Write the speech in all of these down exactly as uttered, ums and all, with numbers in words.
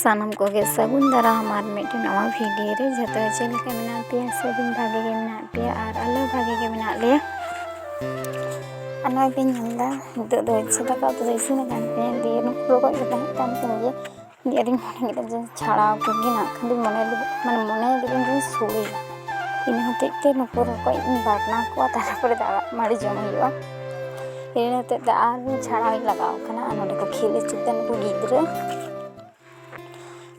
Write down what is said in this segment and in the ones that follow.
ᱥᱟᱱᱟᱢ ᱠᱚᱜᱮ ᱥᱟᱹᱜᱩᱱ ᱫᱟᱨᱟᱢ ᱟᱨ ᱢᱤᱫᱴᱮᱱ ᱱᱟᱣᱟ ᱵᱷᱤᱰᱤᱭᱳ ᱨᱮ᱾ ᱡᱷᱚᱛᱚ ᱪᱮᱫ ᱞᱮᱠᱟ ᱢᱮᱱᱟᱜ ᱯᱮᱭᱟ? ᱥᱟᱹᱜᱩᱱ ᱵᱷᱟᱜᱮ ᱜᱮ ᱢᱮᱱᱟᱜ ᱯᱮᱭᱟ ᱟᱨ ᱟᱞᱮ ᱵᱷᱟᱜᱮ ᱜᱮ ᱢᱮᱱᱟᱜ ᱞᱮᱭᱟ᱾ ᱟᱨ ᱱᱚᱜᱼᱚᱭ ᱯᱮ ᱧᱮᱞ ᱮᱫᱟ, ᱱᱤᱛᱚᱜ ᱫᱚ ᱪᱮᱫ ᱫᱟᱠᱟ ᱩᱛᱩ ᱫᱚ ᱤᱥᱤᱱ ᱟᱠᱟᱱ ᱛᱤᱧᱟ, ᱫᱤᱭᱮ ᱱᱩᱠᱩ ᱨᱚᱠᱚᱡ ᱠᱚ ᱛᱟᱦᱮᱸ ᱠᱟᱱ ᱛᱤᱧ ᱜᱮ, ᱫᱤᱭᱮ ᱟᱹᱰᱤᱧ ᱢᱚᱱᱮ ᱠᱮᱫᱟ ᱡᱮ ᱪᱷᱟᱲᱟᱣ ᱠᱚᱜᱮ ᱱᱟᱜ ᱠᱷᱟᱱ ᱫᱚᱧ ᱢᱚᱱᱮ ᱞᱮᱫᱟ, ᱢᱟᱱᱮ ᱢᱚᱱᱮ ᱠᱮᱫᱟᱹᱧ ᱡᱮ ᱥᱳᱲᱮᱭᱟ᱾ ᱤᱱᱟᱹ ᱦᱚᱛᱮᱡ ᱛᱮ ᱱᱩᱠᱩ ᱨᱚᱠᱚᱡ ᱤᱧ ᱵᱟᱴᱱᱟ ᱠᱚᱣᱟ, ᱛᱟᱨᱯᱚᱨᱮ ᱫᱟᱜ ᱢᱟᱹᱲᱤ ᱡᱚᱢ ᱦᱩᱭᱩᱜᱼᱟ᱾ ᱤᱱᱟᱹ ᱦᱚᱛᱮᱡ ᱛᱮ ᱟᱨ ᱪᱷᱟᱲᱟᱣ ᱤᱧ ᱞᱟᱜᱟᱣ ᱠᱟᱱᱟ᱾ ᱟᱨ ᱱᱚᱸᱰᱮ ᱠᱚ ᱠᱷᱮᱞ ᱦᱚᱪᱚᱜ ᱠᱟᱱᱟ ᱱᱩᱠᱩ ᱜᱤᱫᱽᱨᱟᱹ᱾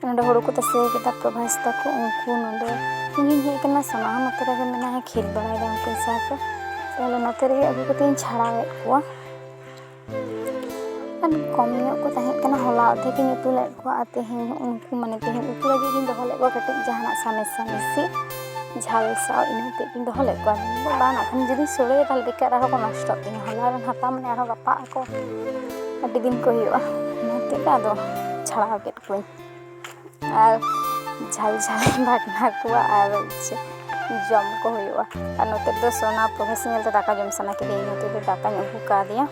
ᱱᱚᱸᱰᱮ ᱦᱩᱲᱩ ᱠᱚ ᱛᱟᱥᱮ ᱠᱮᱫᱟ ᱯᱨᱚᱵᱷᱟᱥ ᱛᱟᱠᱚ, ᱩᱱᱠᱩ ᱱᱚᱸᱰᱮ᱾ ᱤᱧᱤᱧ ᱦᱮᱡ ᱟᱠᱟᱱᱟ, ᱥᱚᱱᱟ ᱦᱚᱸ ᱱᱚᱛᱮ ᱨᱮᱜᱮ ᱢᱮᱱᱟᱭᱟ, ᱠᱷᱮᱞ ᱵᱟᱲᱟᱭᱮᱫᱟ ᱩᱱᱠᱤᱱ ᱥᱟᱶᱛᱮ᱾ ᱛᱟᱦᱞᱮ ᱱᱚᱛᱮ ᱨᱮᱜᱮ ᱟᱹᱜᱩ ᱠᱟᱛᱮᱧ ᱪᱷᱟᱲᱟᱣᱮᱫ ᱠᱚᱣᱟ᱾ ᱟᱨ ᱠᱚᱢ ᱧᱚᱜ ᱠᱚ ᱛᱟᱦᱮᱸ ᱠᱟᱱᱟ, ᱦᱚᱞᱟ ᱚᱨᱫᱷᱮᱠ ᱤᱧ ᱩᱛᱩ ᱞᱮᱫ ᱠᱚᱣᱟ ᱟᱨ ᱛᱮᱦᱮᱧ ᱩᱱᱠᱩ, ᱢᱟᱱᱮ ᱛᱮᱦᱮᱧ ᱩᱛᱩ ᱞᱟᱹᱜᱤᱫ ᱤᱧ ᱫᱚᱦᱚ ᱞᱮᱫ ᱠᱚᱣᱟ ᱠᱟᱹᱴᱤᱡ ᱡᱟᱦᱟᱱᱟᱜ ᱥᱟᱢᱮᱥᱟ ᱢᱮᱥᱤ ᱡᱷᱟᱞ ᱥᱟᱶ, ᱤᱱᱟᱹ ᱦᱚᱛᱮᱡ ᱤᱧ ᱫᱚᱦᱚ ᱞᱮᱫ ᱠᱚᱣᱟ᱾ ᱤᱧ ᱫᱚ ᱵᱟᱝ, ᱱᱟᱜ ᱠᱷᱟᱱ ᱡᱩᱫᱤ ᱥᱳᱲᱮᱭᱟ ᱛᱟᱦᱞᱮ ᱵᱮᱠᱟᱨ ᱟᱨᱦᱚᱸ ᱠᱚ ᱱᱚᱥᱴᱚᱜ ᱛᱤᱧᱟ᱾ ᱦᱚᱞᱟ ᱨᱮᱱ ᱦᱟᱛᱟᱣ ᱢᱟᱱᱮ ᱟᱨᱦᱚᱸ ᱜᱟᱯᱟ ᱟᱠᱚ, ᱟᱹᱰᱤ ᱫᱤᱱ ᱠᱚ ᱦᱩᱭᱩᱜᱼᱟ᱾ ᱤᱱᱟᱹ ᱦᱚᱛᱮᱡ ᱛᱮ ᱟᱫᱚ ᱪᱷᱟᱲᱟᱣ ᱠᱮᱫ ᱠᱚᱣᱟᱧ᱾ ᱟᱨ ᱡᱷᱟᱞ ᱡᱷᱟᱞ ᱤᱧ ᱵᱷᱟᱜᱽᱱᱟ ᱠᱚᱣᱟ ᱟᱨ ᱪᱮᱫ ᱡᱚᱢ ᱠᱚ ᱦᱩᱭᱩᱜᱼᱟ᱾ ᱟᱨ ᱱᱚᱛᱮ ᱫᱚ ᱥᱳᱱᱟ ᱯᱨᱚᱵᱷᱟᱥ ᱧᱮᱞᱛᱮ ᱫᱟᱠᱟ ᱡᱚᱢ ᱥᱟᱱᱟ ᱠᱮᱫᱮᱭᱟ, ᱤᱱᱟᱹ ᱦᱚᱛᱮᱡ ᱛᱮ ᱫᱟᱠᱟᱧ ᱟᱹᱜᱩ ᱠᱟᱫᱮᱭᱟ᱾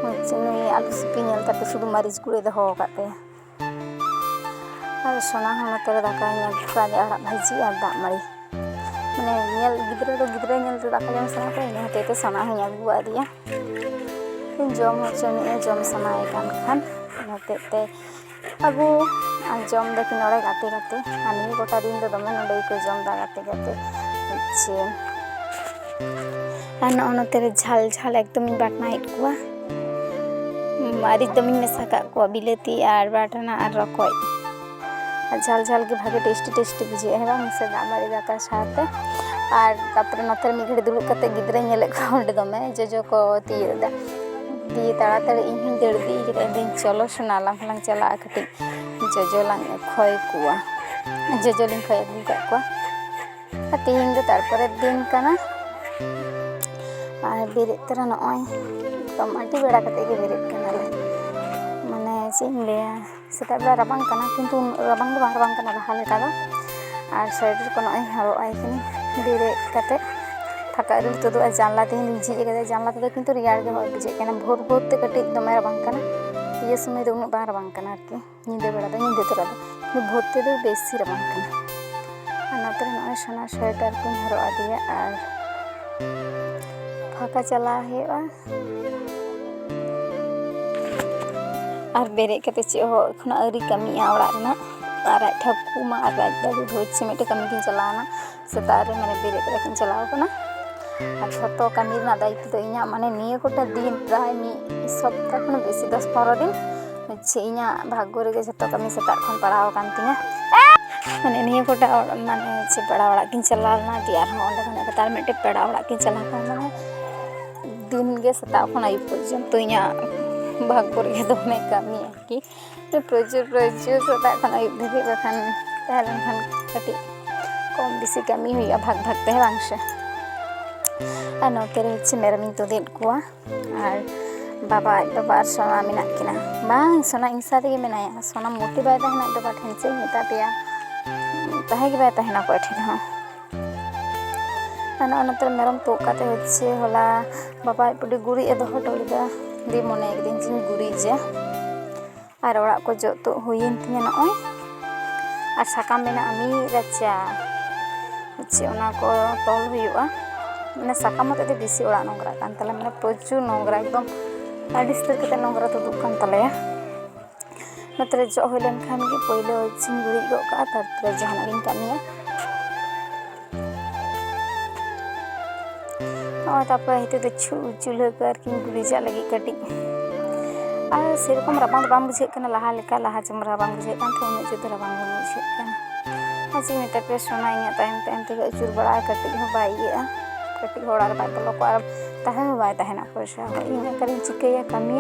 ᱦᱳᱭ, ᱱᱩᱭ ᱟᱹᱞᱩ ᱥᱤᱯᱤ ᱧᱮᱞ ᱠᱟᱛᱮ ᱥᱩᱫᱷᱩ ᱢᱟᱹᱨᱤᱪ ᱜᱩᱸᱰᱟᱹᱭ ᱫᱚᱦᱚ ᱟᱠᱟᱫ ᱛᱟᱭᱟ᱾ ᱟᱨ ᱥᱳᱱᱟ ᱦᱚᱸ ᱱᱚᱛᱮ ᱨᱮ ᱫᱟᱠᱟᱧ ᱟᱹᱜᱩ ᱠᱟᱫᱮᱭᱟ, ᱟᱲᱟᱜ ᱵᱷᱟᱹᱡᱤ ᱟᱨ ᱫᱟᱜ ᱢᱟᱹᱲᱤ᱾ ᱢᱟᱱᱮ ᱧᱮᱞ, ᱜᱤᱫᱽᱨᱟᱹ ᱫᱚ ᱜᱤᱫᱽᱨᱟᱹ ᱧᱮᱞ ᱛᱮ ᱫᱟᱠᱟ ᱡᱚᱢ ᱥᱟᱱᱟ ᱠᱚᱣᱟ, ᱤᱱᱟᱹ ᱦᱚᱛᱮᱡ ᱛᱮ ᱥᱳᱱᱟ ᱦᱚᱸᱧ ᱟᱹᱜᱩ ᱟᱫᱮᱭᱟ᱾ ᱡᱚᱢ ᱦᱚᱪᱚ ᱱᱤᱡ ᱮ, ᱡᱚᱢ ᱥᱟᱱᱟᱭᱮ ᱠᱟᱱ ᱠᱷᱟᱱ, ᱤᱱᱟᱹ ᱦᱚᱛᱮᱡ ᱛᱮ ᱟᱹᱜᱩ ᱟᱨ ᱡᱚᱢ ᱫᱟᱠᱤᱱ ᱱᱚᱰᱮ ᱜᱟᱛᱮ ᱜᱟᱛᱮ᱾ ᱟᱨ ᱱᱤᱭᱟᱹ ᱜᱚᱴᱟ ᱫᱤᱱ ᱫᱚ ᱫᱚᱢᱮ ᱱᱚᱰᱮ ᱜᱮᱠᱚ ᱡᱚᱢ ᱫᱟ ᱜᱟᱛᱮ ᱜᱟᱛᱮ᱾ ᱪᱮ ᱟᱨ ᱱᱚᱜᱼᱚ ᱱᱚᱛᱮ ᱨᱮ ᱡᱷᱟᱞ ᱡᱷᱟᱞ ᱮᱠᱫᱚᱢ ᱤᱧ ᱵᱟᱴᱱᱟᱭᱮᱫ ᱠᱚᱣᱟ᱾ ᱢᱟᱹᱨᱤᱪ ᱫᱚᱢᱮᱧ ᱢᱮᱥᱟ ᱠᱟᱜ ᱠᱚᱣᱟ, ᱵᱤᱞᱟᱹᱛᱤ ᱟᱨ ᱵᱟᱴᱱᱟ ᱟᱨ ᱨᱚᱠᱚᱡ᱾ ᱟᱨ ᱡᱷᱟᱞ ᱡᱷᱟᱞ ᱜᱮ ᱵᱷᱟᱜᱮ ᱴᱮᱥᱴᱤ ᱴᱮᱥᱴᱤ ᱵᱩᱡᱷᱟᱹᱜᱼᱟ, ᱦᱮᱸ ᱵᱟᱝ? ᱥᱮ ᱫᱟᱜ ᱢᱟᱹᱲᱤ ᱫᱟᱠᱟ ᱥᱟᱶᱛᱮ᱾ ᱟᱨ ᱛᱟᱨᱯᱚᱨᱮ ᱱᱚᱛᱮ ᱨᱮ ᱢᱤᱫ ᱜᱷᱟᱹᱲᱤᱡ ᱫᱩᱲᱩᱵ ᱠᱟᱛᱮ ᱜᱤᱫᱽᱨᱟᱹᱧ ᱧᱮᱞᱮᱫ ᱠᱚᱣᱟ, ᱚᱸᱰᱮ ᱫᱚᱢᱮ ᱡᱚᱡᱚ ᱠᱚ ᱛᱤᱭᱳᱜ ᱮᱫᱟ᱾ ᱫᱤᱭᱮ ᱛᱟᱲᱟᱛᱟᱲᱤ ᱤᱧ ᱦᱚᱸᱧ ᱫᱟᱹᱲ ᱤᱫᱤ ᱠᱮᱫᱟ, ᱢᱮᱱᱫᱟᱹᱧ, "ᱪᱚᱞᱚ ᱥᱳᱱᱟ, ᱟᱞᱟᱝ ᱦᱚᱸᱞᱟᱝ ᱪᱟᱞᱟᱜᱼᱟ, ᱠᱟᱹᱴᱤᱡ ᱡᱚᱡᱚ ᱞᱟᱝ ᱠᱷᱚᱭ ᱠᱚᱣᱟ, ᱡᱚᱡᱚ ᱞᱤᱧ ᱠᱷᱚᱭ ᱟᱹᱜᱩ ᱠᱟᱜ ᱠᱚᱣᱟ᱾" ᱟᱨ ᱛᱮᱦᱮᱧ ᱫᱚ ᱛᱟᱨᱯᱚᱨᱮᱨ ᱫᱤᱱ ᱠᱟᱱᱟ᱾ ᱟᱨ ᱵᱮᱨᱮᱫ ᱛᱚᱨᱟ ᱱᱚᱜᱼᱚᱭ ᱮᱠᱫᱚᱢ ᱟᱹᱰᱤ ᱵᱮᱲᱟ ᱠᱟᱛᱮ ᱜᱮ ᱵᱮᱨᱮᱫ ᱠᱟᱱᱟᱞᱮ᱾ ᱢᱟᱱᱮ ᱪᱮᱫ ᱤᱧ ᱞᱟᱹᱭᱟ, ᱥᱮᱛᱟᱜ ᱵᱮᱲᱟ ᱨᱟᱵᱟᱝ ᱠᱟᱱᱟ, ᱠᱤᱱᱛᱩ ᱩᱱᱟᱹᱜ ᱨᱟᱵᱟᱝ ᱫᱚ ᱵᱟᱝ ᱨᱟᱵᱟᱝ ᱠᱟᱱᱟ ᱞᱟᱦᱟ ᱞᱮᱠᱟ ᱫᱚ᱾ ᱟᱨ ᱥᱳᱭᱮᱴᱟᱨ ᱠᱚ ᱱᱚᱜᱼᱚᱭ ᱦᱚᱨᱚᱜ ᱟᱭ ᱠᱟᱹᱱᱟᱹᱧ ᱵᱮᱨᱮᱫ ᱠᱟᱛᱮ᱾ ᱯᱷᱟᱸᱠᱟ ᱨᱮ ᱱᱤᱛᱚᱜ ᱫᱚ ᱟᱨ ᱡᱟᱱᱞᱟ ᱛᱮᱦᱚᱧ ᱡᱷᱤᱡ ᱟᱠᱟᱫᱟ, ᱡᱟᱱᱞᱟ ᱛᱮᱫᱚ ᱠᱤᱱᱛᱩ ᱨᱮᱭᱟᱲ ᱜᱮ ᱦᱚᱭ ᱵᱩᱡᱷᱟᱹᱜ ᱠᱟᱱᱟ᱾ ᱵᱷᱳᱨ ᱵᱷᱳᱨ ᱛᱮ ᱠᱟᱹᱴᱤᱡ ᱫᱚᱢᱮ ᱨᱟᱵᱟᱝ ᱠᱟᱱᱟ᱾ ᱤᱭᱟᱹ ᱥᱚᱢᱚᱭ ᱫᱚ ᱩᱱᱟᱹᱜ ᱵᱟᱝ ᱨᱟᱵᱟᱝ ᱠᱟᱱᱟ ᱟᱨᱠᱤ, ᱧᱤᱫᱟᱹ ᱵᱮᱲᱟ ᱫᱚ, ᱧᱤᱫᱟᱹ ᱛᱚᱨᱟ ᱫᱚ᱾ ᱵᱷᱳᱨ ᱛᱮᱫᱚ ᱵᱮᱥᱤ ᱨᱟᱵᱟᱝ ᱠᱟᱱᱟ᱾ ᱟᱨ ᱱᱚᱛᱮ ᱨᱮ ᱱᱚᱜᱼᱚᱭ ᱥᱳᱱᱟ ᱥᱳᱭᱮᱴᱟᱨ ᱠᱚᱧ ᱦᱚᱨᱚᱜ ᱟᱫᱮᱭᱟ ᱟᱨ ᱯᱷᱟᱸᱠᱟ ᱪᱟᱞᱟᱣ ᱦᱩᱭᱩᱜᱼᱟ᱾ ᱟᱨ ᱵᱮᱨᱮᱫ ᱠᱟᱛᱮ ᱪᱮᱫ ᱦᱚᱸ ᱮᱠᱷᱚᱱᱳ ᱟᱹᱣᱨᱤ ᱠᱟᱹᱢᱤᱜᱼᱟ ᱚᱲᱟᱜ ᱨᱮᱱᱟᱜ᱾ ᱟᱨ ᱟᱡ ᱴᱷᱟᱹᱠᱩ ᱢᱟ ᱟᱨ ᱟᱡ ᱫᱟᱫᱩ ᱫᱚ ᱦᱚᱪᱪᱷᱮ ᱢᱤᱫᱴᱮᱱ ᱠᱟᱹᱢᱤ ᱠᱤᱱ ᱪᱟᱞᱟᱣ ᱮᱱᱟ, ᱥᱮᱛᱟᱜ ᱨᱮ ᱢᱟᱱᱮ ᱵᱮᱨᱮᱫ ᱠᱟᱛᱮ ᱠᱤᱱ ᱪᱟᱞᱟᱣ ᱟᱠᱟᱱᱟ᱾ ᱟᱨ ᱡᱷᱚᱛᱚ ᱠᱟᱹᱢᱤ ᱨᱮᱱᱟᱜ ᱫᱟᱭᱤᱛᱛᱚ ᱫᱚ ᱤᱧᱟᱹᱜ, ᱢᱟᱱᱮ ᱱᱤᱭᱟᱹ ᱠᱚᱴᱟ ᱫᱤᱱ ᱯᱨᱟᱭ ᱢᱤᱫ ᱥᱚᱯᱛᱟ ᱠᱷᱚᱱ ᱵᱮᱥᱤ, ᱫᱚᱥ ᱯᱚᱱᱨᱚ ᱫᱤᱱ ᱦᱚᱪᱪᱷᱮ ᱤᱧᱟᱹᱜ ᱵᱷᱟᱜᱽᱜᱚ ᱨᱮᱜᱮ ᱡᱷᱚᱛᱚ ᱠᱟᱹᱢᱤ ᱥᱮᱛᱟᱜ ᱠᱷᱚᱱ ᱯᱟᱲᱟᱣ ᱟᱠᱟᱱ ᱛᱤᱧᱟᱹ᱾ ᱢᱟᱱᱮ ᱱᱤᱭᱟᱹ ᱠᱚᱴᱟ ᱚᱲ-, ᱢᱟᱱᱮ ᱦᱚᱪᱪᱷᱮ ᱯᱮᱲᱟ ᱚᱲᱟᱜ ᱠᱤᱱ ᱪᱟᱞᱟᱣ ᱞᱮᱱᱟ, ᱫᱤᱭᱮ ᱟᱨᱦᱚᱸ ᱚᱸᱰᱮ ᱠᱷᱚᱱᱟᱜ ᱠᱟᱛᱮ ᱟᱨ ᱢᱤᱫᱴᱮᱡ ᱯᱮᱲᱟ ᱚᱲᱟᱜ ᱠᱤᱱ ᱪᱟᱞᱟᱣ ᱠᱟᱱᱟ᱾ ᱢᱟᱱᱮ ᱫᱤᱱ ᱜᱮ ᱥᱮᱛᱟᱜ ᱠᱷᱚᱱ ᱟᱹᱭᱩᱵ ᱯᱚᱨᱡᱚᱱᱛᱚ ᱤᱧᱟᱹᱜ ᱵᱷᱟᱜᱽᱜᱚ ᱨᱮᱜᱮ ᱫᱚᱢᱮ ᱠᱟᱹᱢᱤ ᱟᱨᱠᱤ᱾ ᱯᱨᱚᱪᱩᱨ, ᱯᱨᱚᱪᱩᱨ ᱥᱮᱛᱟᱜ ᱠᱷᱚᱱ ᱟᱹᱭᱩᱵ ᱫᱷᱟᱹᱵᱤᱡ, ᱵᱟᱠᱷᱟᱱ ᱛᱟᱦᱮᱸ ᱞᱮᱱᱠᱷᱟᱱ ᱠᱟᱹᱴᱤᱡ ᱠᱚᱢ ᱵᱮᱥᱤ ᱠᱟᱹᱢᱤ ᱦᱩᱭᱩᱜᱼᱟ ᱵᱷᱟᱜᱽ ᱵᱷᱟᱜᱽ ᱛᱮ, ᱦᱮᱸ ᱵᱟᱝ ᱥᱮ? ᱟᱨ ᱱᱚᱛᱮ ᱨᱮ ᱦᱚᱪᱪᱷᱮ ᱢᱮᱨᱚᱢᱤᱧ ᱛᱩᱫᱮᱫ ᱠᱚᱣᱟ, ᱟᱨ ᱵᱟᱵᱟ, ᱟᱡ ᱵᱟᱵᱟ ᱟᱨ ᱥᱳᱱᱟ ᱢᱮᱱᱟᱜ ᱠᱤᱱᱟ᱾ ᱵᱟᱝ, ᱥᱳᱱᱟ ᱤᱧ ᱥᱟᱶ ᱛᱮᱜᱮ ᱢᱮᱱᱟᱭᱟ᱾ ᱥᱳᱱᱟ ᱢᱚᱴᱤ ᱵᱟᱭ ᱛᱟᱦᱮᱱᱟ ᱟᱡ ᱵᱟᱵᱟ ᱴᱷᱮᱱ, ᱪᱮᱫ ᱤᱧ ᱢᱮᱛᱟ ᱯᱮᱭᱟ, ᱛᱟᱦᱮᱸ ᱜᱮ ᱵᱟᱭ ᱛᱟᱦᱮᱱᱟ ᱚᱠᱚᱭ ᱴᱷᱮᱱ ᱦᱚᱸ᱾ ᱟᱨ ᱱᱚᱜᱼᱚᱭ ᱱᱚᱛᱮ ᱨᱮ ᱢᱮᱨᱚᱢ ᱛᱩᱫ ᱠᱟᱛᱮ ᱦᱚᱪᱪᱷᱮ ᱦᱚᱞᱟ ᱵᱟᱵᱟ ᱟᱡ ᱯᱩᱰᱤ ᱜᱩᱨᱤᱡ ᱮ ᱫᱚᱦᱚ ᱦᱚᱴᱚ ᱞᱮᱫᱟ, ᱫᱤᱭᱮ ᱢᱚᱱᱮ ᱠᱤᱫᱟᱹᱧ ᱡᱮᱧ ᱜᱩᱨᱤᱡᱟ᱾ ᱟᱨ ᱚᱲᱟᱜ ᱠᱚ ᱡᱚᱜ ᱛᱩᱫ ᱦᱩᱭᱮᱱ ᱛᱤᱧᱟᱹ ᱱᱚᱜᱼᱚᱭ᱾ ᱟᱨ ᱥᱟᱠᱟᱢ ᱢᱮᱱᱟᱜᱼᱟ ᱢᱤᱫ ᱨᱟᱪᱟ, ᱦᱚᱪᱪᱷᱮ ᱚᱱᱟ ᱠᱚ ᱛᱚᱞ ᱦᱩᱭᱩᱜᱼᱟ᱾ ᱢᱟᱱᱮ ᱥᱟᱠᱟᱢ ᱦᱚᱛᱮᱡ ᱛᱮ ᱵᱮᱥᱤ ᱚᱲᱟᱜ ᱱᱚᱝᱨᱟᱜ ᱠᱟᱱ ᱛᱟᱞᱮᱭᱟ, ᱢᱟᱱᱮ ᱯᱨᱚᱪᱩᱨ ᱱᱚᱝᱨᱟ, ᱮᱠᱫᱚᱢ ᱟᱹᱰᱤ ᱩᱥᱛᱟᱹᱨ ᱠᱟᱛᱮ ᱱᱚᱝᱨᱟ ᱛᱩᱫᱩᱜ ᱠᱟᱱ ᱛᱟᱞᱮᱭᱟ᱾ ᱱᱚᱛᱮ ᱨᱮ ᱡᱚᱜ ᱦᱩᱭ ᱞᱮᱱᱠᱷᱟᱱ ᱜᱮ ᱯᱳᱭᱞᱳ ᱦᱚᱪᱪᱷᱮᱧ ᱜᱩᱨᱤᱡ ᱜᱚᱫ ᱠᱟᱜᱼᱟ, ᱛᱟᱨᱯᱚᱨᱮ ᱡᱟᱦᱟᱱᱟᱜ ᱜᱤᱧ ᱠᱟᱹᱢᱤᱭᱟ᱾ ᱱᱚᱜᱼᱚᱭ ᱛᱟᱨᱯᱚᱨᱮ ᱱᱤᱛᱚᱜ ᱫᱚ ᱪᱷᱩ-, ᱪᱩᱞᱦᱟᱹ ᱠᱚ ᱟᱨᱠᱤᱧ ᱜᱩᱨᱤᱡᱟᱜ ᱞᱟᱹᱜᱤᱫ ᱠᱟᱹᱴᱤᱡ᱾ ᱟᱨ ᱥᱮᱨᱚᱠᱚᱢ ᱨᱟᱵᱟᱝ ᱫᱚ ᱵᱟᱝ ᱵᱩᱡᱷᱟᱹᱜ ᱠᱟᱱᱟ, ᱞᱟᱦᱟ ᱞᱮᱠᱟ, ᱞᱟᱦᱟ ᱡᱮᱢᱚᱱ ᱨᱟᱵᱟᱝ ᱵᱩᱡᱷᱟᱹᱜ ᱠᱟᱱ ᱛᱟᱦᱮᱸᱫ, ᱩᱱᱟᱹᱜ ᱡᱳᱨ ᱫᱚ ᱨᱟᱵᱟᱝ ᱵᱟᱝ ᱵᱩᱡᱷᱟᱹᱜ ᱠᱟᱱᱟ᱾ ᱟᱨ ᱪᱮᱫ ᱤᱧ ᱢᱮᱛᱟ ᱯᱮᱭᱟ, ᱥᱳᱱᱟ ᱤᱧᱟᱹᱜ ᱛᱟᱭᱚᱢ ᱛᱟᱭᱚᱢ ᱛᱮᱜᱮ ᱟᱹᱪᱩᱨ ᱵᱟᱲᱟᱜᱼᱟ, ᱠᱟᱹᱴᱤᱡ ᱦᱚᱸ ᱵᱟᱭ ᱤᱭᱟᱹᱜᱼᱟ, ᱠᱟᱹᱴᱤᱡ ᱦᱚᱸ ᱚᱲᱟᱜ ᱨᱮ ᱵᱟᱭ ᱵᱚᱞᱚ ᱠᱚᱜᱼᱟ, ᱟᱨ ᱛᱟᱦᱮᱸ ᱦᱚᱸ ᱵᱟᱭ ᱛᱟᱦᱮᱱᱟ ᱯᱚᱭᱥᱟ ᱦᱚᱸ᱾ ᱤᱧ ᱚᱠᱟᱨᱤᱧ ᱪᱤᱠᱟᱹᱭᱟ, ᱠᱟᱹᱢᱤ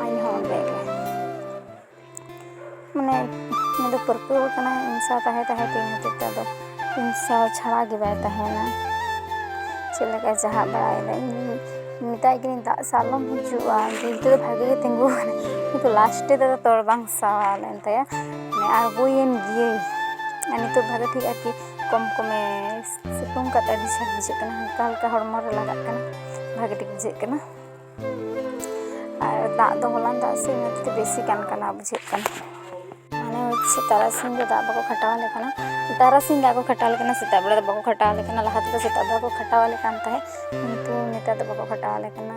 ᱟᱡ ᱦᱚᱸ ᱚᱸᱰᱮ ᱜᱮ᱾ ᱢᱟᱱᱮ ᱩᱱᱤ ᱫᱚ ᱯᱟᱹᱨᱠᱟᱹᱣ ᱟᱠᱟᱱᱟᱭ ᱤᱧ ᱥᱟᱶ ᱛᱟᱦᱮᱸ ᱛᱟᱦᱮᱸ ᱛᱮ, ᱤᱧ ᱦᱚᱛᱮᱡ ᱛᱮ ᱟᱫᱚ ᱤᱧ ᱥᱟᱶ ᱪᱷᱟᱲᱟ ᱜᱮ ᱵᱟᱭ ᱛᱟᱦᱮᱱᱟ᱾ ᱪᱮᱫ ᱞᱮᱠᱟᱭ ᱪᱟᱦᱟᱜ ᱵᱟᱲᱟᱭᱮᱫᱟ, ᱤᱧ ᱢᱮᱛᱟᱭ ᱠᱟᱹᱱᱟᱹᱧ, "ᱫᱟᱜ ᱥᱮᱫ ᱟᱞᱚᱢ ᱦᱤᱡᱩᱜᱼᱟ", ᱱᱤᱛᱚᱜ ᱫᱚ ᱵᱷᱟᱜᱮ ᱜᱮ ᱛᱤᱸᱜᱩ ᱟᱠᱟᱱᱟ, ᱠᱤᱱᱛᱩ ᱞᱟᱥᱴᱮ ᱛᱮᱫᱚ ᱛᱚᱲ ᱵᱟᱝ ᱥᱟᱣᱟ ᱞᱮᱱ ᱛᱟᱭᱟ, ᱢᱟᱱᱮ ᱟᱬᱜᱚᱭᱮᱱ ᱜᱤᱭᱟᱹᱧ᱾ ᱟᱨ ᱱᱤᱛᱚᱜ ᱵᱷᱟᱜᱮ ᱴᱷᱤᱠ ᱟᱨᱠᱤ ᱠᱚᱢ ᱠᱚᱢᱮ ᱥᱤᱛᱩᱝ ᱠᱟᱛᱮ ᱟᱹᱰᱤ ᱪᱷᱟᱴ ᱵᱩᱡᱷᱟᱹᱜ ᱠᱟᱱᱟ, ᱦᱟᱞᱠᱟ ᱦᱟᱞᱠᱟ ᱦᱚᱲᱢᱚ ᱨᱮ ᱞᱟᱜᱟᱜ ᱠᱟᱱᱟ, ᱵᱷᱟᱜᱮ ᱴᱷᱤᱠ ᱵᱩᱡᱷᱟᱹᱜ ᱠᱟᱱᱟ᱾ ᱟᱨ ᱫᱟᱜ ᱫᱚ ᱦᱚᱞᱟᱱ ᱫᱟᱜ ᱥᱮ, ᱤᱱᱟᱹ ᱛᱮ ᱵᱮᱥᱤ ᱠᱟᱱ ᱠᱟᱱᱟ ᱵᱩᱡᱷᱟᱹᱜ ᱠᱟᱱᱟ᱾ ᱢᱟᱱᱮ ᱦᱚᱪᱪᱷᱮ ᱛᱟᱨᱟᱥᱤᱧ ᱫᱚ ᱫᱟᱜ ᱵᱟᱠᱚ ᱠᱷᱟᱴᱟᱣ ᱟᱞᱮ ᱠᱟᱱᱟ, ᱛᱟᱨᱟᱥᱤᱧ ᱫᱟᱜ ᱠᱚ ᱠᱷᱟᱴᱟᱣ ᱟᱞᱮ ᱠᱟᱱᱟ, ᱥᱮᱛᱟᱜ ᱵᱮᱲᱟ ᱫᱚ ᱵᱟᱠᱚ ᱠᱷᱟᱴᱟᱣ ᱟᱞᱮ ᱠᱟᱱᱟ᱾ ᱞᱟᱦᱟ ᱛᱮᱫᱚ ᱥᱮᱛᱟᱜ ᱵᱮᱲᱟ ᱠᱚ ᱠᱷᱟᱴᱟᱣ ᱟᱞᱮ ᱠᱟᱱ ᱛᱟᱦᱮᱸᱫ, ᱠᱤᱱᱛᱩ ᱱᱮᱛᱟᱨ ᱫᱚ ᱵᱟᱠᱚ ᱠᱷᱟᱴᱟᱣ ᱟᱞᱮ ᱠᱟᱱᱟ᱾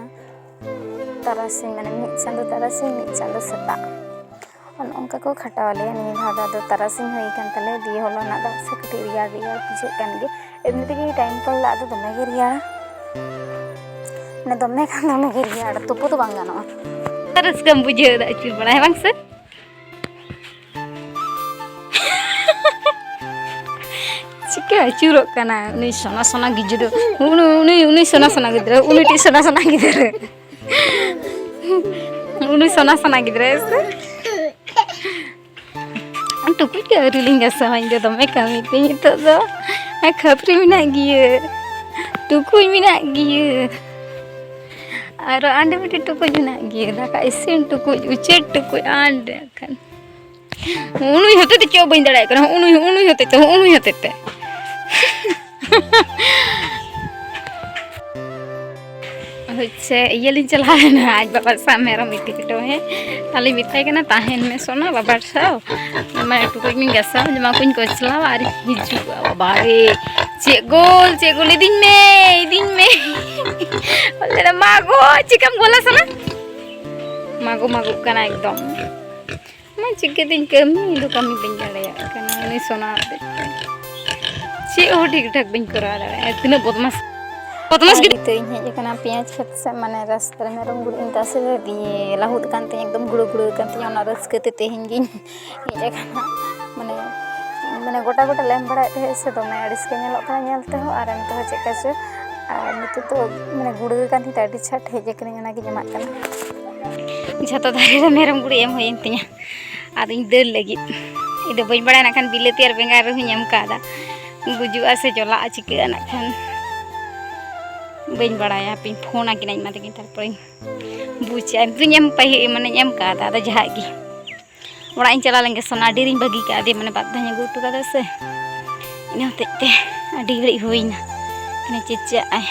ᱛᱟᱨᱟᱥᱤᱧ ᱢᱟᱱᱮ ᱢᱤᱫ ᱪᱟᱸᱫᱚ ᱛᱟᱨᱟᱥᱤᱧ, ᱢᱤᱫ ᱪᱟᱸᱫᱚ ᱥᱮᱛᱟᱜ, ᱚᱱᱮ ᱚᱱᱠᱟ ᱠᱚ ᱠᱷᱟᱴᱟᱣ ᱟᱞᱮᱭᱟ᱾ ᱱᱤᱭᱟᱹ ᱫᱷᱟᱣ ᱫᱚ ᱟᱫᱚ ᱛᱟᱨᱟᱥᱤᱧ ᱦᱩᱭ ᱟᱠᱟᱱ ᱛᱟᱞᱮᱭᱟ, ᱫᱤᱭᱮ ᱦᱚᱞᱟᱱᱟᱜ ᱫᱟᱜ ᱥᱮ ᱠᱟᱹᱴᱤᱡ ᱨᱮᱭᱟᱲ ᱨᱮᱭᱟᱲ ᱵᱩᱡᱷᱟᱹᱜ ᱠᱟᱱ ᱜᱮ᱾ ᱮᱢᱱᱤ ᱛᱮᱜᱮ time call ᱫᱟᱜ ᱫᱚ ᱫᱚᱢᱮ ᱜᱮ ᱨᱮᱭᱟᱲᱟ, ᱢᱟᱱᱮ ᱫᱚᱢᱮ ᱠᱷᱟᱱ ᱫᱚᱢᱮ ᱜᱮ ᱨᱮᱭᱟᱲᱟ, ᱛᱩᱯᱩ ᱫᱚ ᱵᱟᱝ ᱜᱟᱱᱚᱜᱼᱟ᱾ ᱨᱟᱹᱥᱠᱟᱹᱢ ᱵᱩᱡᱷᱟᱹᱣ ᱮᱫᱟ ᱟᱹᱪᱩᱨ ᱵᱟᱲᱟ, ᱦᱮᱸ ᱵᱟᱝ ᱥᱮ? ᱪᱤᱠᱟᱹ ᱟᱹᱪᱩᱨᱚᱜ ᱠᱟᱱᱟ ᱩᱱᱤ ᱥᱚᱱᱟ ᱥᱚᱱᱟ ᱜᱤᱫᱽᱨᱟᱹ, ᱩᱱᱤ, ᱩᱱᱤ, ᱩᱱᱤ ᱥᱚᱱᱟ ᱥᱚᱱᱟ ᱜᱤᱫᱽᱨᱟᱹ, ᱩᱱᱤᱴᱤᱡ ᱥᱚᱱᱟ ᱥᱚᱱᱟ ᱜᱤᱫᱽᱨᱟᱹ, ᱩᱱᱤ ᱥᱚᱱᱟ ᱥᱚᱱᱟ ᱜᱤᱫᱽᱨᱟᱹ ᱥᱮ? ᱴᱩᱠᱩᱡ ᱜᱮ ᱟᱹᱣᱨᱤ ᱞᱤᱧ ᱜᱟᱥᱟᱣᱟ, ᱤᱧ ᱫᱚ ᱫᱚᱢᱮ ᱠᱟᱹᱢᱤ ᱛᱤᱧ ᱱᱤᱛᱚᱜ ᱫᱚ᱾ ᱟᱨ ᱠᱷᱟᱹᱯᱨᱤ ᱢᱮᱱᱟᱜ ᱜᱮᱭᱟ, ᱴᱩᱠᱩᱡ ᱢᱮᱱᱟᱜ ᱜᱮᱭᱟ, ᱟᱨᱚ ᱟᱸᱰᱮ ᱢᱤᱫᱴᱮᱡ ᱴᱩᱠᱩᱡ ᱢᱮᱱᱟᱜ ᱜᱮᱭᱟ, ᱫᱟᱠᱟ ᱤᱥᱤᱱ ᱴᱩᱠᱩᱡ, ᱩᱪᱟᱹᱲ ᱴᱩᱠᱩᱡ, ᱟᱸᱰᱮ ᱠᱷᱟᱱ᱾ ᱩᱱᱩᱭ ᱦᱚᱛᱮ ᱛᱮ ᱪᱮᱫ ᱦᱚᱸ ᱵᱟᱹᱧ ᱫᱟᱲᱮᱭᱟᱜ ᱠᱟᱱᱟ, ᱩᱱᱩᱭ, ᱩᱱᱩᱭ ᱦᱚᱛᱮ ᱛᱮ, ᱩᱱᱩᱭ ᱦᱚᱛᱮ ᱛᱮ᱾ ᱦᱚᱪᱪᱷᱮ, ᱤᱭᱟᱹ ᱞᱤᱧ ᱪᱟᱞᱟᱣ ᱞᱮᱱᱟ, ᱟᱡ ᱵᱟᱵᱟ ᱥᱟᱶ ᱢᱮᱨᱚᱢ ᱤᱫᱤ ᱦᱚᱴᱚ, ᱦᱮᱸ᱾ ᱛᱟᱦᱞᱮ ᱢᱮᱛᱟᱭ ᱠᱟᱱᱟ, "ᱛᱟᱦᱮᱱ ᱢᱮ ᱥᱚᱱᱟ, ᱵᱟᱵᱟ ᱥᱟᱶ, ᱢᱟᱱᱮ ᱴᱩᱠᱩᱡ ᱠᱚᱧ ᱜᱟᱥᱟᱣᱟ, ᱡᱚᱢᱟᱜ ᱠᱚᱧ ᱠᱚᱪᱞᱟᱣᱟ, ᱟᱨᱤᱧ ᱦᱤᱡᱩᱜᱼᱟ᱾" ᱵᱟᱵᱟ ᱨᱮ, ᱪᱮᱫ ᱜᱳᱞ, ᱪᱮᱫ ᱜᱳᱞ, ᱤᱫᱤᱧ ᱢᱮ, ᱤᱫᱤᱧ ᱢᱮ᱾ ᱵᱚᱞᱮ, "ᱢᱟ ᱜᱳ, ᱪᱮᱠᱟᱢ ᱜᱳᱞᱟ ᱥᱚᱱᱟ?" ᱢᱟᱜᱳ ᱢᱟᱜᱳᱜ ᱠᱟᱱᱟ ᱮᱠᱫᱚᱢ᱾ ᱢᱟ ᱪᱤᱠᱟᱹᱛᱤᱧ ᱠᱟᱹᱢᱤ, ᱤᱧ ᱫᱚ ᱠᱟᱹᱢᱤ ᱵᱟᱹᱧ ᱫᱟᱲᱮᱭᱟᱜ ᱠᱟᱱᱟ ᱩᱱᱤ ᱥᱚᱱᱟ ᱦᱚᱛᱮᱡ ᱛᱮ᱾ ᱪᱮᱫ ᱦᱚᱸ ᱴᱷᱤᱠ ᱴᱷᱟᱠ ᱵᱟᱹᱧ ᱠᱚᱨᱟᱣ ᱫᱟᱲᱮᱭᱟᱜᱼᱟ᱾ ᱛᱤᱱᱟᱹᱜ ᱵᱚᱫᱢᱟᱥ, ᱵᱚᱫᱢᱟᱥ ᱟᱨ ᱜᱤᱫᱽᱨᱟᱹ᱾ ᱱᱤᱛᱚᱜ ᱤᱧ ᱦᱮᱡ ᱟᱠᱟᱱᱟ ᱯᱮᱸᱭᱟᱡᱽ ᱠᱷᱮᱛ ᱥᱮᱫ, ᱢᱟᱱᱮ ᱨᱟᱥᱛᱟ ᱨᱮ ᱢᱮᱨᱚᱢ ᱜᱩᱨᱤᱡ ᱤᱧ ᱛᱟᱥᱮ ᱞᱮᱫᱮᱭᱟ, ᱞᱟᱹᱦᱩᱫ ᱟᱠᱟᱱ ᱛᱤᱧᱟ, ᱮᱠᱫᱚᱢ ᱜᱩᱲᱟᱹ ᱜᱩᱲᱟᱹ ᱟᱠᱟᱱ ᱛᱤᱧᱟ, ᱚᱱᱟ ᱨᱟᱹᱥᱠᱟᱹ ᱛᱮ ᱛᱮᱦᱮᱧ ᱜᱤᱧ ᱦᱮᱡ ᱟᱠᱟᱱᱟ᱾ ᱢᱟᱱᱮ, ᱢᱟᱱᱮ ᱜᱚᱴᱟ ᱜᱚᱴᱟ ᱞᱮ ᱮᱢ ᱵᱟᱲᱟᱭᱮᱫ ᱛᱟᱦᱮᱸᱫ ᱥᱮ, ᱫᱚᱢᱮ ᱟᱹᱲᱤᱥ ᱜᱮ ᱧᱮᱞᱚᱜ ᱠᱟᱱᱟ ᱧᱮᱞ ᱛᱮᱦᱚᱸ, ᱟᱨ ᱱᱤᱛᱚᱜ ᱦᱚᱸ ᱪᱮᱫ ᱠᱟ ᱪᱚ᱾ ᱟᱨ ᱱᱤᱛᱚᱜ ᱫᱚ ᱢᱟᱱᱮ ᱜᱩᱲᱟᱹ ᱟᱠᱟᱱ ᱛᱤᱧ ᱛᱮ ᱟᱹᱰᱤ ᱪᱷᱟᱴ ᱦᱮᱡ ᱟᱠᱟᱱᱟᱧ, ᱚᱱᱟᱜᱤᱧ ᱮᱢᱟᱜ ᱠᱟᱱᱟ᱾ ᱡᱷᱚᱛᱚ ᱫᱟᱨᱮ ᱨᱮ ᱢᱮᱨᱚᱢ ᱜᱩᱨᱤᱡ ᱮᱢ ᱦᱩᱭᱮᱱ ᱛᱤᱧᱟ᱾ ᱟᱫᱚᱧ ᱫᱟᱹᱲ ᱞᱟᱹᱜᱤᱫ᱾ ᱤᱧ ᱫᱚ ᱵᱟᱹᱧ ᱵᱟᱲᱟᱭᱟ, ᱱᱟᱜ ᱠᱷᱟᱱ ᱵᱤᱞᱟᱹᱛᱤ ᱟᱨ ᱵᱮᱸᱜᱟᱲ ᱨᱮᱦᱚᱸᱧ ᱮᱢ ᱠᱟᱣᱫᱟ᱾ ᱜᱩᱡᱩᱜᱼᱟ ᱥᱮ ᱪᱚᱞᱟᱜᱼᱟ, ᱪᱤᱠᱟᱹᱜᱼᱟ ᱱᱟᱜ ᱠᱷᱟᱱ᱾ ᱵᱟᱹᱧ ᱵᱟᱲᱟᱭᱟ, ᱦᱟᱯᱮᱧ ᱯᱷᱳᱱ ᱟᱹᱠᱤᱱᱟ ᱤᱧ ᱢᱟ ᱛᱟᱹᱠᱤᱱ, ᱛᱟᱨᱯᱚᱨᱮᱧ ᱵᱩᱡᱟ᱾ ᱤᱧ ᱫᱚᱧ ᱮᱢ ᱯᱟᱹᱦᱤ-, ᱢᱟᱱᱮᱧ ᱮᱢ ᱠᱟᱣᱫᱟ, ᱟᱫᱚ ᱡᱟᱦᱟᱸ ᱜᱮ᱾ ᱚᱲᱟᱜ ᱤᱧ ᱪᱟᱞᱟᱣ ᱞᱮᱱ ᱜᱮ, ᱥᱚᱱᱟ ᱰᱷᱮᱨᱤᱧ ᱵᱟᱹᱜᱤ ᱠᱟᱫᱮ, ᱢᱟᱱᱮ ᱵᱟᱨ ᱫᱷᱟᱣ ᱟᱹᱜᱩ ᱦᱚᱴᱚ ᱠᱟᱫᱟ ᱥᱮ, ᱤᱱᱟᱹ ᱦᱚᱛᱮᱡ ᱛᱮ ᱟᱹᱰᱤ ᱜᱷᱟᱹᱲᱤᱡ ᱦᱩᱭᱱᱟ᱾ ᱢᱟᱱᱮ ᱪᱮᱫ ᱪᱮᱫ ᱟᱭ᱾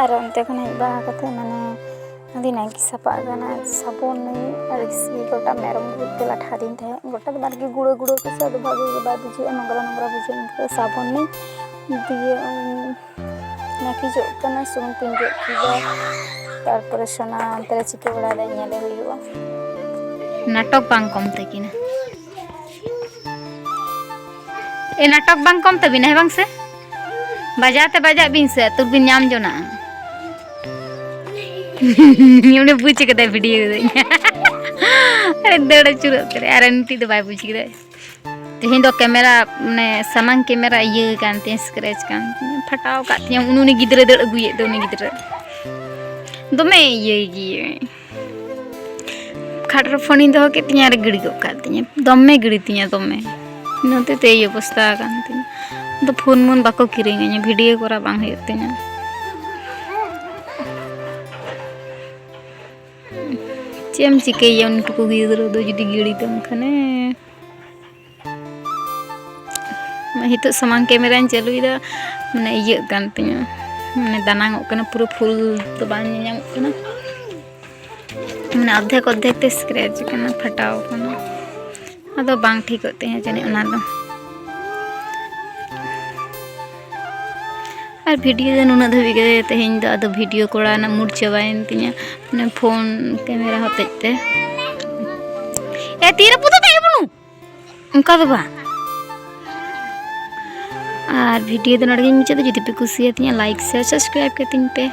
ᱟᱨ ᱚᱱᱛᱮ ᱠᱷᱚᱱ ᱦᱮᱡ ᱵᱟᱲᱟ ᱠᱟᱛᱮ ᱢᱟᱱᱮ ᱟᱹᱰᱤ ᱱᱟᱭᱠᱮ ᱥᱟᱯᱟᱜ ᱠᱟᱱᱟ, ᱥᱟᱵᱚᱱ ᱱᱟᱹᱭ ᱟᱨ ᱤᱥᱤ ᱜᱚᱴᱟ ᱢᱮᱨᱚᱢ ᱜᱩᱨᱤᱡ ᱛᱮ ᱞᱟᱴᱷᱟ ᱟᱹᱫᱤᱧ ᱛᱟᱦᱮᱸᱫ᱾ ᱜᱚᱴᱟ ᱫᱚ ᱵᱟᱨᱜᱮ ᱜᱩᱲᱟᱹ ᱜᱩᱲᱟᱹ ᱠᱚ ᱥᱮ ᱟᱫᱚ ᱵᱷᱟᱜᱮ ᱜᱮ ᱵᱟᱭ ᱵᱩᱡᱷᱟᱹᱜᱼᱟ, ᱱᱚᱝᱨᱟ ᱱᱚᱝᱨᱟ ᱵᱩᱡᱷᱟᱹᱜᱼᱟ᱾ ᱤᱱᱠᱟᱹ ᱥᱟᱵᱚᱱ ᱱᱟᱹᱭ ᱫᱤᱭᱮ ᱩᱢ, ᱱᱟᱹᱠᱤᱡᱚᱜ ᱠᱟᱱᱟ, ᱥᱩᱱᱩᱢ ᱠᱚᱧ ᱡᱚᱜ ᱠᱮᱫᱟ᱾ ᱛᱟᱨᱯᱚᱨᱮ ᱥᱳᱱᱟ ᱚᱱᱛᱮ ᱨᱮ ᱪᱤᱠᱟᱹ ᱵᱟᱲᱟᱭᱮᱫᱟᱭ ᱧᱮᱞᱮ ᱦᱩᱭᱩᱜᱼᱟ᱾ ᱱᱟᱴᱚᱠ ᱵᱟᱝ ᱠᱚᱢ ᱛᱟᱹᱠᱤᱱᱟ᱾ ᱮ, ᱱᱟᱴᱚᱠ ᱵᱟᱝ ᱠᱚᱢ ᱛᱟᱹᱵᱤᱱᱟ, ᱦᱮᱸ ᱵᱟᱝ ᱥᱮ? ᱵᱟᱡᱟᱣ ᱛᱮ ᱵᱟᱡᱟᱜ ᱵᱤᱱ ᱥᱮ, ᱟᱹᱛᱩ ᱵᱤᱱ ᱧᱟᱢ ᱡᱚᱱᱟᱜᱼᱟ᱾ ᱩᱱᱤ ᱵᱩᱡᱽ ᱠᱟᱫᱟᱭ ᱵᱷᱤᱰᱤᱭᱳ ᱨᱮ᱾ ᱟᱨ ᱫᱟᱹᱲ ᱟᱹᱪᱩᱨᱚᱜ ᱠᱟᱱᱟᱭ, ᱟᱨ ᱱᱤᱛᱚᱜ ᱫᱚ ᱵᱟᱭ ᱵᱩᱡᱽ ᱠᱮᱫᱟᱭ᱾ ᱛᱮᱦᱮᱧ ᱫᱚ ᱠᱮᱢᱮᱨᱟ, ᱢᱟᱱᱮ, ᱥᱟᱢᱟᱝ ᱠᱮᱢᱮᱨᱟ ᱤᱭᱟᱹ ᱠᱟᱱ ᱛᱤᱧᱟ, ᱥᱠᱨᱮᱪ ᱠᱟᱱ ᱛᱤᱧᱟ, ᱯᱷᱟᱴᱟᱣ ᱟᱠᱟᱫ ᱛᱤᱧᱟ᱾ ᱩᱱᱤ, ᱩᱱᱤ ᱜᱤᱫᱽᱨᱟᱹ ᱫᱟᱹᱲ ᱟᱹᱜᱩᱭᱮᱫ ᱫᱚ, ᱩᱱᱤ ᱜᱤᱫᱽᱨᱟᱹ ᱫᱚᱢᱮ ᱤᱭᱟᱹᱭ ᱜᱮᱭᱟᱭ᱾ ᱠᱷᱟᱴ ᱨᱮ ᱯᱷᱳᱱᱤᱧ ᱫᱚᱦᱚ ᱠᱮᱫ ᱛᱤᱧᱟ ᱟᱨ ᱜᱤᱲᱤ ᱜᱚᱫ ᱠᱟᱜ ᱛᱤᱧᱟ, ᱫᱚᱢᱮ ᱜᱤᱲᱤ ᱛᱤᱧᱟ ᱫᱚᱢᱮ᱾ ᱤᱱᱟᱹ ᱦᱚᱛᱮᱡ ᱛᱮ ᱮᱭ ᱚᱵᱚᱥᱛᱟ ᱟᱠᱟᱱ ᱛᱤᱧᱟ᱾ ᱟᱫᱚ ᱯᱷᱳᱱ ᱢᱳᱱ ᱵᱟᱠᱚ ᱠᱤᱨᱤᱧᱟᱹᱧᱟ, ᱵᱷᱤᱰᱤᱭᱳ ᱠᱚᱨᱟᱣ ᱵᱟᱝ ᱦᱩᱭᱩᱜ ᱛᱤᱧᱟ᱾ ᱪᱮᱫ ᱮᱢ ᱪᱤᱠᱟᱹᱭᱮᱭᱟ ᱩᱱᱠᱩ ᱜᱤᱫᱽᱨᱟᱹ ᱫᱚ ᱡᱩᱫᱤ ᱜᱤᱲᱤ ᱛᱟᱢ ᱠᱷᱟᱱᱮ? ᱱᱤᱛᱚᱜ ᱥᱟᱢᱟᱝ ᱠᱮᱢᱮᱨᱟᱧ ᱪᱟᱹᱞᱩᱭᱮᱫᱟ, ᱢᱟᱱᱮ ᱤᱭᱟᱹᱜ ᱠᱟᱱ ᱛᱤᱧᱟᱹ, ᱢᱟᱱᱮ ᱫᱟᱱᱟᱝᱚᱜ ᱠᱟᱱᱟ, ᱯᱩᱨᱟᱹ ᱯᱷᱩᱞ ᱫᱚ ᱵᱟᱝ ᱧᱮᱧᱟᱢᱚᱜ ᱠᱟᱱᱟ, ᱢᱟᱱᱮ ᱚᱨᱫᱷᱮᱠ ᱚᱨᱫᱷᱮᱠ ᱛᱮ ᱥᱠᱨᱮᱪ ᱠᱟᱱᱟ, ᱯᱷᱟᱴᱟᱣ ᱠᱟᱱᱟ᱾ ᱟᱫᱚ ᱵᱟᱝ ᱴᱷᱤᱠᱚᱜ ᱛᱤᱧᱟᱹ ᱡᱟᱹᱱᱤᱡ ᱚᱱᱟ ᱫᱚ᱾ ᱟᱨ ᱵᱷᱤᱰᱤᱭᱳ ᱫᱚ ᱱᱩᱱᱟᱹᱜ ᱫᱷᱟᱹᱵᱤᱡ ᱜᱮ ᱛᱮᱦᱮᱧ ᱫᱚ᱾ ᱟᱫᱚ ᱵᱷᱤᱰᱤᱭᱳ ᱠᱚᱨᱟᱣ ᱨᱮᱱᱟᱜ ᱢᱩᱰ ᱪᱟᱵᱟᱭᱮᱱ ᱛᱤᱧᱟᱹ, ᱢᱟᱱᱮ ᱯᱷᱳᱱ ᱠᱮᱢᱮᱨᱟ ᱦᱚᱛᱮᱡ ᱛᱮ᱾ ᱮ, ᱛᱤ ᱨᱟᱹᱯᱩᱫᱚᱜ ᱛᱟᱭᱟ ᱵᱩᱱᱩ? ᱚᱱᱠᱟ ᱫᱚ ᱵᱟᱝ᱾ ᱟᱨ ᱵᱷᱤᱰᱤᱭᱳ ᱫᱚ ᱱᱚᱰᱮ ᱜᱤᱧ ᱢᱩᱪᱟᱹᱫᱟ᱾ ᱡᱩᱫᱤ ᱯᱮ ᱠᱩᱥᱤᱭᱟᱛᱤᱧᱟ, ᱞᱟᱭᱤᱠ, ᱥᱮᱭᱟᱨ, ᱥᱟᱵᱥᱠᱨᱟᱭᱤᱵ ᱠᱟᱹᱛᱤᱧ ᱯᱮ᱾